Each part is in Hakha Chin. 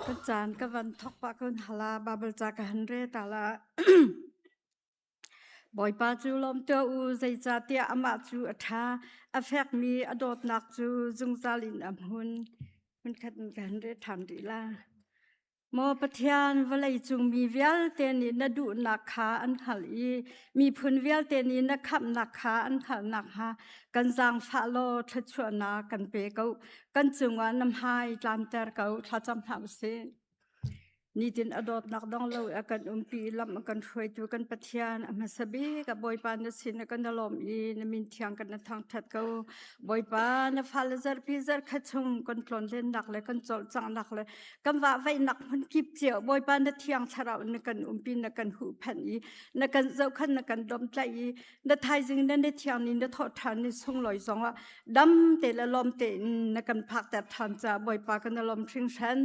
Kan caan ka van thok pah kun hala Bible ca ka han re ta la. Bawipa cu lawm tuah u, zeicahtiah amah cu a ṭha, a fekmi a dawtnak cu zungzal in a hmun. Hmunkhat in ka han re ṭhan rih la. Maw Pathian, vawleicung mi vialte nih na duhnak kha an hngalh i miphun vialte nih na khamhnak kha an hngalh nakhnga kan zaangfah law thluachuahnak kan pe ko. Kan cungah na hmai tlanter ko. Thlacam hna usih. Nitin a dawtnak dong lo i a kan umpi i lam a kan hruaitu kan Pathian a hmasa bik a Bawipa na sin ah kan i lawm i na min thiang kan na thangṭhat ko. Bawipa na fale zarhpi zarhkhat chung kan tlawnlennak le kan cawlcanghnak le kan vahvaihnak hmun kip cio Bawipa na thiang thlarau na kan umpi na kan huhphenh i na kan zohkhan na kan domhtlaih i na thaizing na ni thiang ni na thawh ṭhan ni sunglawi zongah dam te le lawm tein na kan phakter ṭhan caah Bawipa kan i lawm hringhran.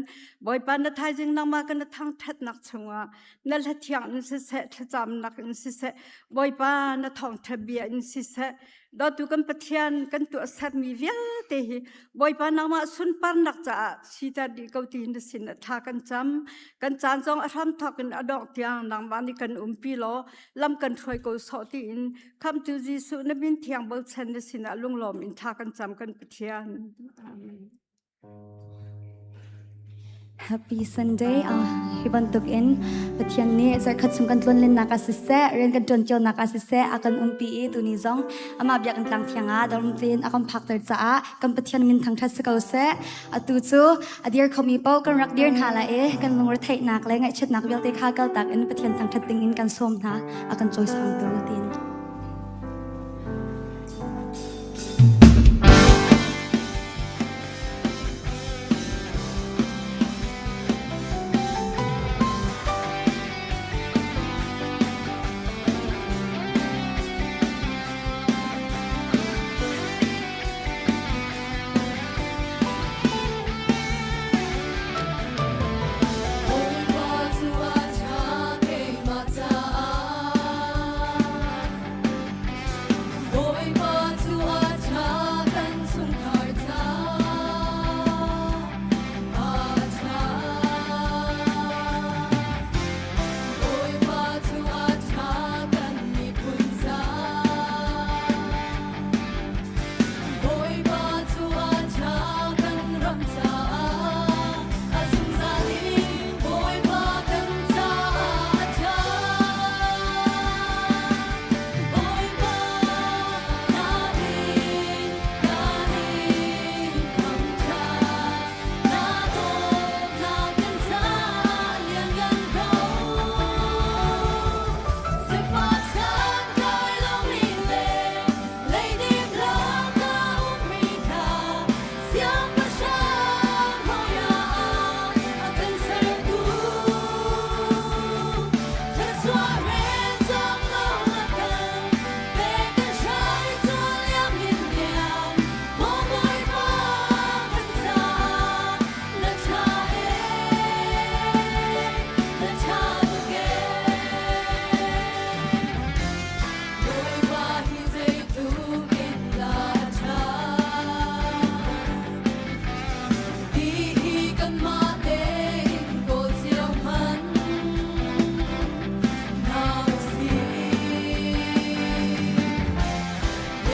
Bawipa na thaizing nangmah kan thangṭhatnak chungah na hla thiang in siseh thlacamnak in siseh Bawipa na thawngṭha bia in siseh dawtu kan Pathian kan tuahsermi vialte hi Bawipa nangmah sunparnak caah siter dih ko ti na sin ah thla kan cam. Kan caan zong a hramthawk in a dongh tiang nangmah nih kan umpi law lam kan hruai ko sawh tiin khamtu Jesuh na min thiang bochan na sinah lunglawm in thla kan cam kan Pathian. Amen. Happy Sunday. Uh, hi bantuk in Pathian nih zarkhat chung kan tlonlennak ah siseh, rian kan ṭuan cionak ah siseh, a kan umpi i tuni zong amah biakinn tlang thiang ah dam tein a kan phakter caah kan Pathian min thangṭhat si ko seh. Atu cu a dir khomi paoh kan rak dir hna lai i kan lungretheihnak le ngaihchiatnak vialte kha kaltak in Pathian thangṭhat ding in kan sawm hna. A kan cawisangtu tiin.